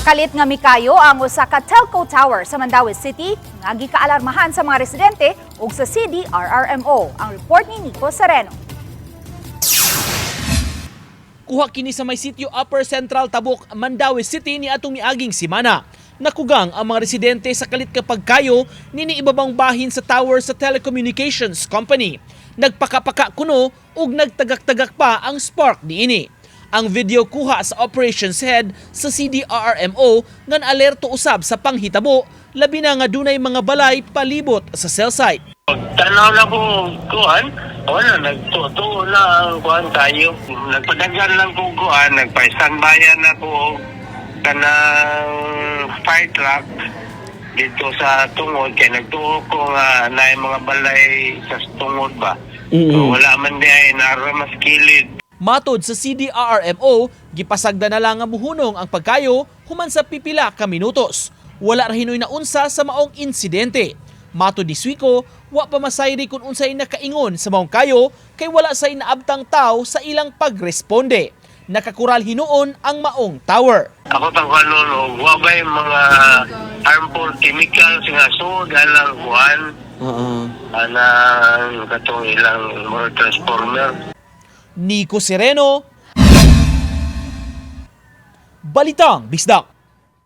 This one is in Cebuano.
Kalit nga mikayo ang usa ka telco tower sa Mandaue City nga gikaalarmahan sa mga residente ug sa CDRRMO. Ang report ni Nico Sereno. Kuha kini sa may sitio Upper Central Tabuk, Mandaue City ni atong miaging simana. Nakugang ang mga residente sa kalit kapag kayo nini ibabang bahin sa tower sa telecommunications company. Nagpakapaka kuno ug nagtagak-tagak pa ang spark niini. Ang video kuha sa operations head sa CDRRMO nga alerto usab sa panghitabo, labi na nga dunay mga balay palibot sa cell site. Tanaw na ko kuan, wala nagtuo na ang kuan tayo. Nagpadagan lang ko kuan, nagpa-standbyan na ko kanang fire truck dito sa tungod kay nagtuo ko nga naay mga balay sa tungod ba. So, wala man di ay nara mas kilid. Matod sa CDRRMO, gipasagda na lang nga muhunong ang pagkayo human sa pipila ka minutos. Wala ra hinoy naunsa sa maong insidente. Matod ni Suico, wa pa masayri kung unsay nakaingon sa maong kayo kay wala say naabtang tao sa ilang pagresponde. Nakakural hinuon ang maong tower. Ako pang kuan no, wa ba yung mga harmful chemicals nga sud alang kuan anang katong ilang motor transformer. Nico Sereno, Balitang Bisdak.